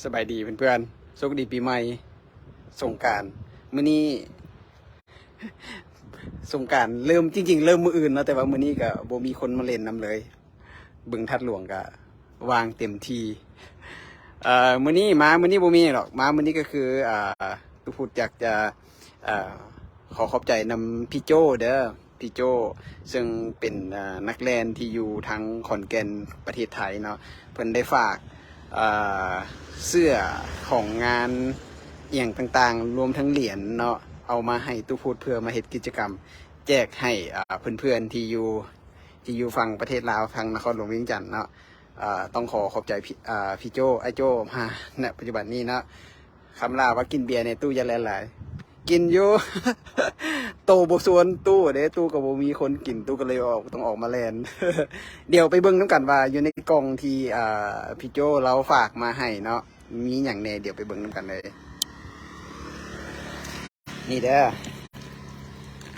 ສະບາຍດີເພື່ອນໆ ໂຊກດີປີໃໝ່ ສົງການ. ມື້ນີ້ສົງການເລີ່ມ ຈິງໆ ເລີ່ມມື້ອື່ນເນາະ ແຕ່ວ່າມື້ນີ້ກະບໍ່ມີຄົນມາຫຼິ້ນນຳເລີຍ. ບຶງທາດຫຼວງກະວ່າງເຕັມທີ່. ເອີ ມື້ນີ້ມາ ມື້ນີ້ບໍ່ມີຫຍັງດອກ ມາມື້ນີ້ກະຄື ອ່າ ຕູ້ພຸດຢາກຈະ ເອີ ຂໍຂອບໃຈນຳພີ່ໂຈ້ເດີ ພີ່ໂຈ້ ເຊິ່ງເປັນ ເອີ ນັກແລ່ນທີ່ຢູ່ທາງຂອນແກ່ນ ປະເທດໄທເນາະ. ເພິ່ນໄດ້ຝາກ ເອີ ເສື້ອຂອງງານອີ່ຫຍັງຕ່າງໆ ລວມທັງຫຼຽນເນາະ ເອົາມາໃຫ້ຕູ້ພຸດເພື່ອມາເຮັດກິດຈະກຳແຈກໃຫ້ ເອີ ເພື່ອນໆ ທີ່ຢູ່ ທີ່ຢູ່ຝັ່ງປະເທດລາວ ທາງນະຄອນຫຼວງວຽງຈັນເນາະ. ເອີ ຕ້ອງຂໍຂອບໃຈ ພີ່ ເອີ ພີ່ໂຈ້ ອ້າຍໂຈ້ ມາ ນະ ປັດຈຸບັນນີ້ເນາະ. ຄຳລາວວ່າກິນເບຍໃນຕູ້ຢ່າແລ່ນຫຼາຍ ກິນຢູ່ ໂຕບໍ່ຊວນຕູ້ເດ້ ຕູ້ກະບໍ່ມີຄົນກິນ ຕູ້ກະເລີຍອອກ ຕ້ອງອອກມາແລ່ນ. ດຽວໄປເບິ່ງນຳກັນວ່າຢູ່ໃນກ່ອງທີ່ ເອີ ພີ່ໂຈ້ລາວຝາກມາໃຫ້ເນາະ ມີຫຍັງແດ່ ດຽວໄປເບິ່ງນຳກັນເລີຍ. ນີ້ເດີ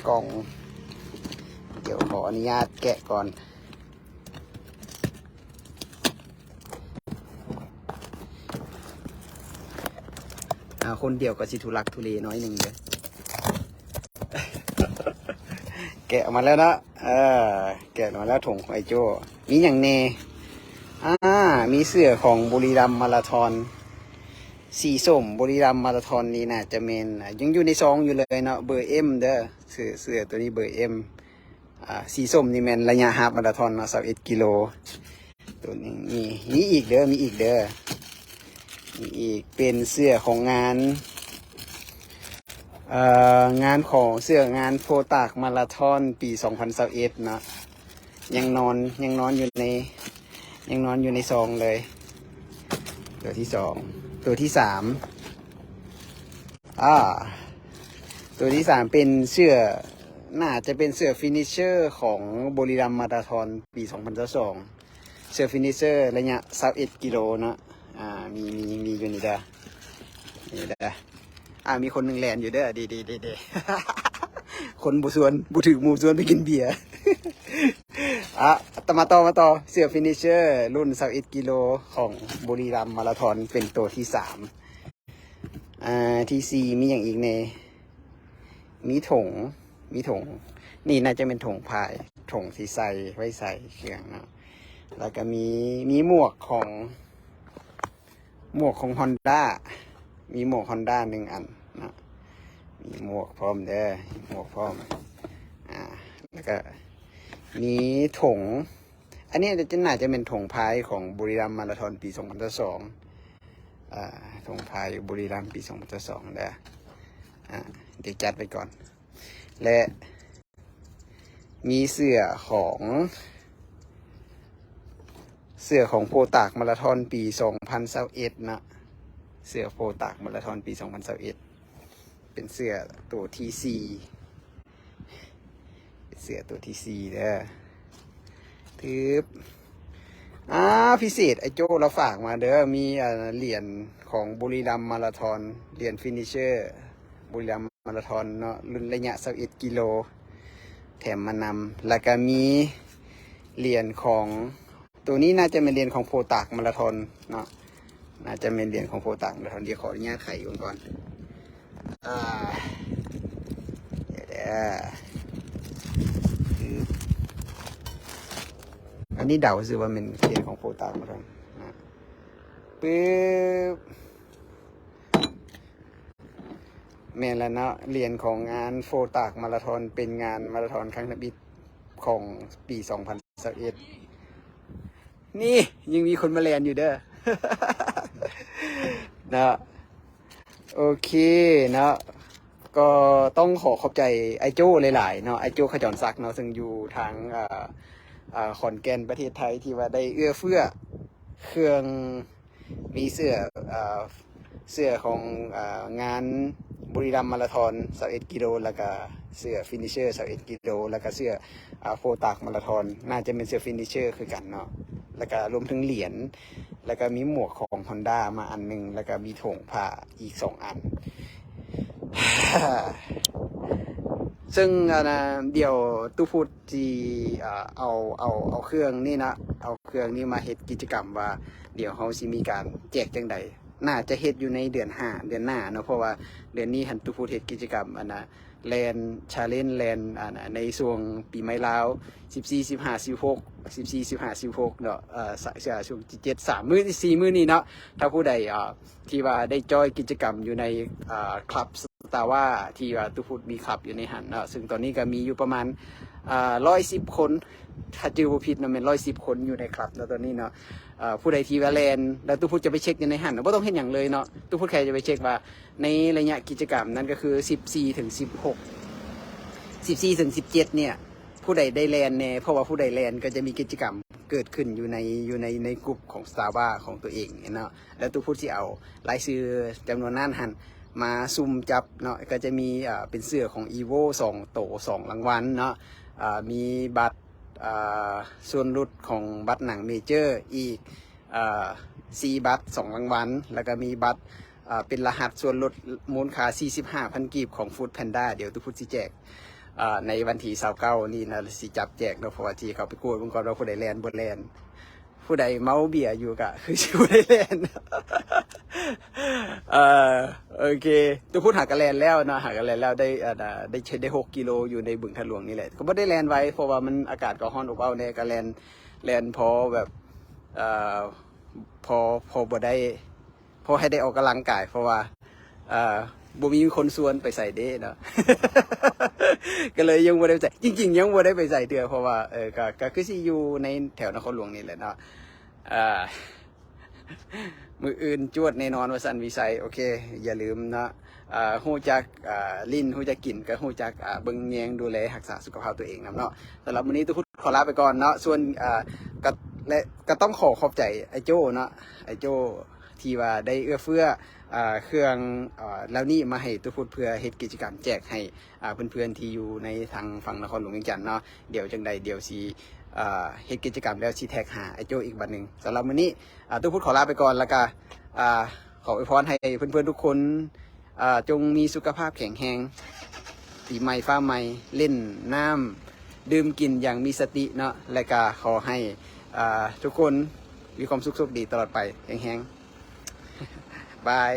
ກ່ອງ ດຽວຂໍອະນຸຍາດແກະກ່ອນ. ອາ ຄົນດຽວກະຊິທຸລັກທຸເລໜ້ອຍໜຶ່ງເດີ. ແກະອອກມາແລ້ວເນາະ ເອີ ແກະອອກມາແລ້ວ ຖົງຂອງອ້າຍໂຈ້ ມີຫຍັງແດ່? ອາ ມີເສື້ອຂອງບຸຣີລຳມາລາທອນ ສີສົ້ມ ບຸຣີລຳມາລາທອນນີ້ໜ້າຈະແມ່ນ ອາ ຍັງຢູ່ໃນຊອງຢູ່ເລີຍເນາະ ເບີເອັມເດີ ເສື້ອ ເສື້ອໂຕນີ້ເບີເອັມ. ອາ ສີສົ້ມນີ້ແມ່ນໄລຍະຮາບມາລາທອນເນາະ ຊາວເອັດກິໂລ. ໂຕນີ້ມີ ມີອີກເດີ ມີອີກເດີ ມີອີກ ເປັນເສື້ອຂອງງານ ເອີ ງານຂອງ ເສື້ອງານໂພຕາກມາລາທອນປີສອງພັນຊາວເອັດເນາະ. ຍັງນອນ ຍັງນອນຢູ່ໃນ ຍັງນອນຢູ່ໃນຊອງເລີຍ. ໂຕທີສອງ ໂຕທີສາມ ອາ ໂຕທີສາມເປັນເສື້ອ ໜ້າຈະເປັນເສື້ອຟິນິດເຊີຂອງບຸຣີລຳມາລາທອນປີສອງພັນຊາວສອງ ເສື້ອຟິນິດເຊີໄລຍະຊາວເອັດກິໂລເນາະ. ອາ ມີ ມີ ມີຢູ່ນີ້ເດີ ນີ້ເດີ. ອາ ມີຄົນໜຶ່ງແລ່ນຢູ່ເດີ ເດ ເດ ເດ ເດ ຄົນບໍ່ຊວນ ບໍ່ຖືກໝູ່ຊວນໄປກິນເບຍ. ອາ ມາຕໍ່ ມາຕໍ່ ເສື້ອຟິນິດເຊີລຸ້ນຊາວເອັດກິໂລຂອງບຸຣີລຳມາລາທອນ ເປັນໂຕທີສາມ. ອາ ທີສີ່ ມີຫຍັງອີກແດ່? ມີຖົງ ມີຖົງ ນີ້ໜ້າຈະແມ່ນຖົງພາຍ ຖົງທີ່ໃສ່ ໄວ້ໃສ່ເຄື່ອງເນາະ. ແລ້ວກະມີ ມີໝວກຂອງ ໝວກຂອງຮອນດ້າ ມີໝວກຮອນດ້າໜຶ່ງອັນເນາະ ມີໝວກພ້ອມເດີ ໝວກພ້ອມ. ອາ ແລ້ວກະມີຖົງ ອັນນີ້ໜ້າຈະແມ່ນຖົງພາຍຂອງບຸຣີລຳມາລາທອນປີສອງພັນຊາວສອງ ອາ ຖົງພາຍບຸຣີລຳປີສອງພັນຊາວສອງເດີ. ອາ ດຽວຈັດໄວ້ກ່ອນ ແລະ ມີເສື້ອຂອງ ເສື້ອຂອງໂພຕາກມາລາທອນປີສອງພັນຊາວເອັດເນາະ ເສື້ອໂພຕາກມາລາທອນປີສອງພັນຊາວເອັດ ເປັນເສື້ອໂຕທີສີ່ ເປັນເສື້ອໂຕທີສີ່ເດີ. ຖືບ ອາ ພິເສດ ອ້າຍໂຈ້ລາວຝາກມາເດີ ມີ ອາ ຫຼຽນຂອງບຸຣີລຳມາລາທອນ ຫຼຽນຟິນິດເຊີ ບຸຣີລຳມາລາທອນເນາະ ລຸ້ນໄລຍະຊາວເອັດກິໂລ ແຖມມານຳ ແລ້ວກະມີຫຼຽນຂອງ ໂຕນີ້ໜ້າຈະແມ່ນຫຼຽນຂອງໂພຕາກມາລາທອນເນາະ ໜ້າຈະແມ່ນຫຼຽນຂອງໂພຕາກມາລາທອນ. ດຽວຂໍອະນຸຍາດໄຂເບິ່ງກ່ອນ ອາ ດຽວເດີ ອັນນີ້ເດົາຊື່ວ່າແມ່ນຫຼຽນຂອງໂພຕາກມາລາທອນນະ ປຶບ ແມ່ນແລ້ວເນາະ ຫຼຽນຂອງງານໂພຕາກມາລາທອນ ເປັນງານມາລາທອນຄັ້ງທຳອິດຂອງປີສອງພັນຊາວເອັດ ນີ້ຍັງມີຄົນມາແລ່ນຢູ່ເດີ ເນາະ. ໂອເຄເນາະ ກໍຕ້ອງຂໍຂອບໃຈອ້າຍໂຈ້ຫຼາຍໆເນາະ ອ້າຍໂຈ້ຂະຈອນສັກເນາະ ເຊິ່ງຢູ່ທາງ ເອີ ເອີ ຂອນແກ່ນ ປະເທດໄທ ທີ່ວ່າໄດ້ເອື້ອເຟື້ອເຄື່ອງ ມີເສື້ອ ເອີ ເສື້ອຂອງ ເອີ ງານບຸຣີລຳມາລາທອນຊາວເອັດກິໂລ ແລ້ວກະເສື້ອຟິນິດເຊີຊາວເອັດກິໂລ ແລ້ວກະເສື້ອ ອາ ໂພຕາກມາລາທອນ ໜ້າຈະແມ່ນເສື້ອຟິນິດເຊີຄືກັນເນາະ ແລ້ວກະລວມເຖິງຫຼຽນ ແລ້ວກະມີໝວກຂອງຮອນດ້າມາອັນໜຶ່ງ ແລ້ວກະມີຖົງຜ້າອີກສອງອັນ ເຊິ່ງ ອັນນ່າ ດຽວຕູ້ພຸດຊິ ເອີ ເອົາ ເອົາ ເອົາເຄື່ອງນີ້ນະ ເອົາເຄື່ອງນີ້ມາເຮັດກິດຈະກຳວ່າ ດຽວເຮົາຊິມີການແຈກຈັ່ງໃດ ໜ້າຈະເຮັດຢູ່ໃນເດືອນຫ້າ ເດືອນໜ້າເນາະ ເພາະວ່າເດືອນນີ້ຫັ້ນ ຕູ້ພຸດເຮັດກິດຈະກຳ ອັນນ່າ ແລ່ນ challenge ແລ່ນ ອັນນ່າ ໃນຊ່ວງປີໃໝ່ລາວ ສິບສີ່ ສິບຫ້າ ສິບຫົກ ສິບສີ່ ສິບຫ້າ ສິບຫົກເນາະ ເອີ ສະ ຊ່ວງທີເຈັດ ສາມມື້ ສີ່ມື້ນີ້ເນາະ. ຖ້າຜູ້ໃດ ເອີ ທີ່ວ່າໄດ້ຈອຍກິດຈະກຳຢູ່ໃນ ເອີ ຄລັບ Strava ທີ່ວ່າຕູ້ພຸດມີຄລັບຢູ່ໃນຫັ້ນເນາະ ຊຶ່ງຕອນນີ້ກໍມີຢູ່ປະມານ ເອີ ຮ້ອຍສິບຄົນ ຖ້າຈື່ບໍ່ຜິດເນາະ ແມ່ນຮ້ອຍສິບຄົນຢູ່ໃນຄລັບເນາະຕອນນີ້ເນາະ. ເອີ ຜູ້ໃດທີ່ວ່າແລ່ນ ແລ້ວຕູ້ພຸດຈະໄປເຊັກຢູ່ໃນຫັ້ນ ບໍ່ຕ້ອງເຮັດຫຍັງເລີຍເນາະ. ຕູ້ພຸດແຄ່ຈະໄປເຊັກວ່າ ໃນໄລຍະກິດຈະກຳນັ້ນກໍຄື ສິບສີ່ ເຖິງ ສິບຫົກ ສິບສີ່ ເຖິງ ສິບເຈັດ ເນ່ຍ ຜູ້ໃດໄດ້ແລ່ນແນ່ ເພາະວ່າຜູ້ໃດແລ່ນກໍຈະມີກິດຈະກຳເກີດຂຶ້ນຢູ່ໃນ ຢູ່ໃນ ໃນກຸ່ມຂອງ Strava ຂອງຕົວເອງເນາະ. ແລ້ວຕູ້ພຸດຊິເອົາລາຍຊື່ຈຳນວນນັ້ນຫັ້ນມາສຸ່ມຈັບເນາະ ກໍຈະມີ ເອີ ເປັນເສື້ອຂອງ Evo ສອງໂຕ ສອງລາງວັນເນາະ ເອີ ມີບັດ ເອີ ສ່ວນຫຼຸດຂອງບັດໜັງເມເຈີອີກ ເອີ ສີ່ບັດ ສອງລາງວັນ ແລ້ວກໍມີບັດ ເອີ ເປັນລະຫັດສ່ວນຫຼຸດມູນຄ່າສີ່ສິບຫ້າພັນກີບຂອງ Food Panda ດຽວຕູ້ພຸດຊິແຈກ ເອີ ໃນວັນທີຊາວເກົ້ານີ້ນະ ຊິຈັບແຈກເນາະ ເພາະວ່າຊິເຂົ້າໄປກວດເບິ່ງກ່ອນວ່າຜູ້ໃດແລ່ນບໍ່ແລ່ນ. ຜູ້ໃດເມົາເບຍຢູ່ກະຄືຊິບໍ່ໄດ້ແລ່ນ. ເອີ ໂອເຄ ຕູ້ພຸດຫາກະແລ່ນແລ້ວເນາະ ຫາກະແລ່ນແລ້ວ ໄດ້ ອັນ ໄດ້ ໄດ້ຫົກກິໂລຢູ່ໃນບຶງທາດຫຼວງນີ້ແຫຼະ ກໍບໍ່ໄດ້ແລ່ນໄວ ເພາະວ່າມັນອາກາດກໍຮ້ອນອົບເອົ້າແດ່ ກໍແລ່ນ ແລ່ນພໍແບບ ເອີ ພໍ ພໍບໍ່ໄດ້ ພໍໃຫ້ໄດ້ອອກກຳລັງກາຍ ເພາະວ່າ ເອີ ບໍ່ມີຄົນຊວນໄປໃສເດ້ເນາະ ກໍເລີຍຍັງບໍ່ໄດ້ໄປໃສ ຈິງໆ ຍັງບໍ່ໄດ້ໄປໃສເທື່ອ ເພາະວ່າ ເອີ ກໍ ກໍຄືຊິຢູ່ໃນແຖວນະຄອນຫຼວງນີ້ແຫຼະເນາະ. ເອີ ມື້ອື່ນຈວດແນ່ນອນວ່າຊັ້ນ ວິໄຊ. ໂອເຄ ຢ່າລືມເນາະ ເອີ ຮູ້ຈັກ ເອີ ຫຼິ້ນ ຮູ້ຈັກກິນ ກໍຮູ້ຈັກ ເອີ ເບິ່ງແຍງດູແລຮັກສາສຸຂະພາບຕົວເອງນຳເນາະ. ສຳລັບມື້ນີ້ຕູ້ພຸດຂໍລາໄປກ່ອນເນາະ ສ່ວນ ເອີ ກໍ ແລະ ກໍຕ້ອງຂໍຂອບໃຈອ້າຍໂຈ້ເນາະ ອ້າຍໂຈ້ ທີ່ວ່າໄດ້ເອື້ອເຟື້ອ ເອີ ເຄື່ອງ ເອີ ເຫຼົ່ານີ້ມາໃຫ້ຕູ້ພຸດ ເພື່ອເຮັດກິດຈະກຳແຈກໃຫ້ ເອີ ເພື່ອນໆທີ່ຢູ່ໃນທາງຝັ່ງນະຄອນຫຼວງວຽງຈັນເນາະ. ດຽວຈັ່ງໃດ ດຽວຊິ ເອີ ເຮັດກິດຈະກຳແລ້ວຊິແທັກຫາອ້າຍໂຈ້ອີກບັດໜຶ່ງ. ສຳລັບມື້ນີ້ ເອີ ຕູ້ພຸດຂໍລາໄປກ່ອນ ແລ້ວກະ ເອີ ຂໍອວຍພອນໃຫ້ເພື່ອນໆທຸກຄົນ ເອີ ຈົ່ງມີສຸຂະພາບແຂງແຮງ ປີໃໝ່ຟ້າໃໝ່ ຫຼິ້ນນ້ຳ ດື່ມກິນຢ່າງມີສະຕິເນາະ ແລະກະຂໍໃຫ້ ເອີ ທຸກຄົນມີຄວາມສຸກໂຊກດີຕະຫຼອດໄປ ແຮງໆ ບາຍ.